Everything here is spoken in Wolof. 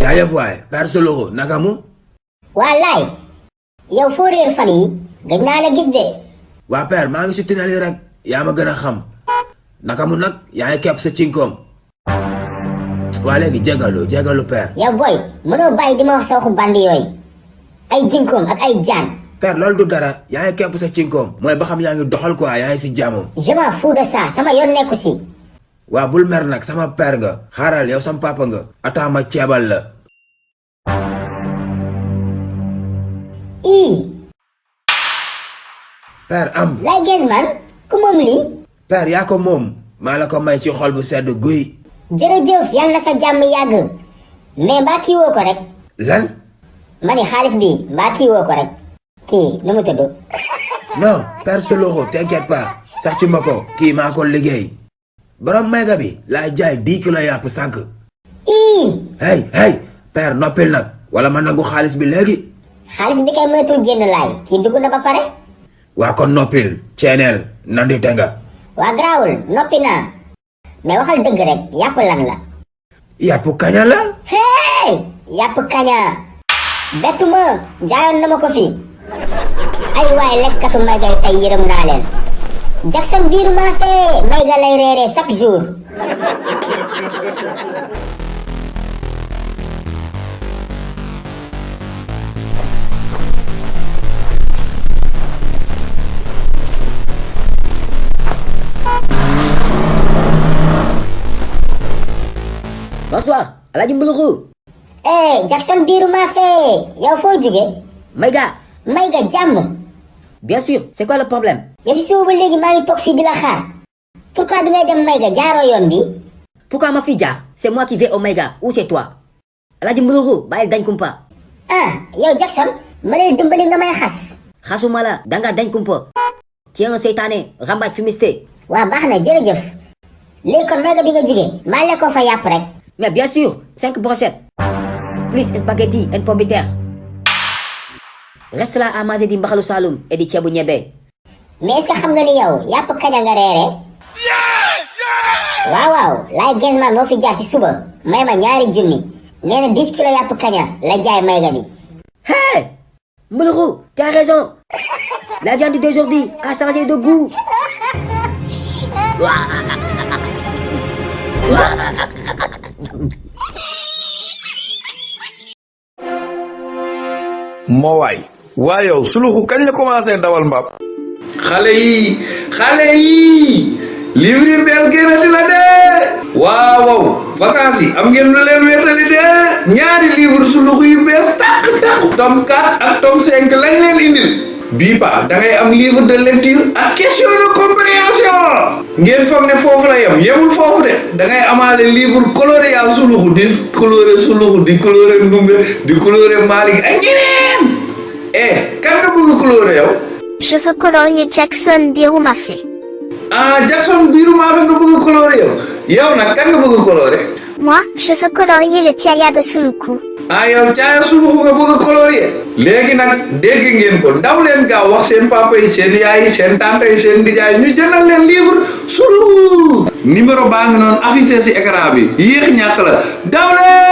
jaajëf waay père Soloxo naka mu. wallaay yow foo réer fan yi gëj naa la gis de. waa père maa ngi si tunnel yi rek yaa ma gën a xam naka mu nag yaa ngi kepp sa cinkoom. waa léegi jégalu père. yow boy mënoo bàyyi di ma wax sa waxu bandi yooyu ay jinkoom ak ay jaan. père loolu du dara yaa ngi kepp sa cinkoom mooy ba xam yaa ngi doxal quoi yaa ngi si jàmm. je m'en fous de ça sama yoon nekku si. waa bul mer nag sama père nga xaaral yow sama papa nga ataa ma ceebal la. père am. lay gees man ku moom lii. père yaa ko moom maa la ko may ci xol bu sedd guy. jërëjëf yal na sa jàmm yàgg mais mbaa kii woo ko rek. lan. ma ni xaalis bi mbaa kii woo ko rek. kii nu mu tudd. non père Soloxo t'inquiète pas sàccu ma ko kii maa ko liggéey. borom mayga bi laa jaay 10 kilos yàpp sànq. hey père noppil nag wala ma nangu xaalis bi léegi. xaalis bi kay moytul génn laay kii dugg na ba pare. waa kon noppil ceeneel nandi tenga. waa garaawul noppi naa mais waxal dëgg rek yàpp lan la. yàpp kaña la. hey yàpp kaña bettu ma jaayoon na ma ko fi. ay waay lekkatu maygay tey yërëm naa leen. Jackson biiru maa fee mayga lay reeree chaque jour. Bonsoir, Alhaji Mboulougou. Jackson biiru maa fee yow foo jóge. Mayga. Mayga jàmm. Bien sûr, c'est quoi le problème? yow si suba ba léegi maa ngi toog fii di la xaar. pourquoi bi ngay dem Mayga jaaroo yoon bi. Pourquoi ma fille jaar? C'est moi qui vais au Mayga ou c'est toi? Alhaji Mboulougou bàyyil dañ kumpa. yow Jackson ma lay dimbali nga may xas. xasuma la danga dañ kumpa. tu es un seytaane rambaaj fumiste. waa baax na jërëjëf. léegi kon Mayga bi nga jóge maa lekkoo fa yàpp rek. Mais bien sûr, 5 brochettes. Plus spaghetti et pommes de terre. Reste là à manger di mbaxalu Saloum et di ceebu ñebe. mais est-ce que xam nga ni yow yàpp kaña nga reere. waaw laay Gensman moo fi jaar ci suba may ma ñaari junni nee na 10 kilos yàpp kaña la jaay Mayga bi. Hey Mboulougou, tu as raison. La viande d'aujourd'hui a changé de goût. moo waay yow Suluxu kañ la commencé dawal mbaam. xale yi livre yi bees génnati la de. waaw vacances yi am ngeen lu leen wéetali de. ñaari livre Suluxu yu bees tàq tome 4 ak tome 5 lañ leen indil. bii pa da ngay am livre de lecture ak question de compréhension. ngeen foog ne foofu la yemul foofu de da ngay amaale livre coloré yaa Suluxu di coloré Suluxu di coloré Ndumbe di coloré Malick ak ñeneen. kan nga bëgg coloré yow. Je veux colorier Jackson biiru Mafé. Jackson biiru Mafé nga bëgg coloré yow nag kan nga bëgg coloré. Moi, je veux colorier le Tiaya de Suluku. yow Tiaya Suluku nga bëgg colorier. léegi nag dégg ngeen ko daw leen gaaw wax seen papa yi seen yaay yi seen tante yi seen nijaay ñu jëndal leen livre Suluku. numéro baa ngi noonu affiché si écran bi yéex ñàkk la daw leen.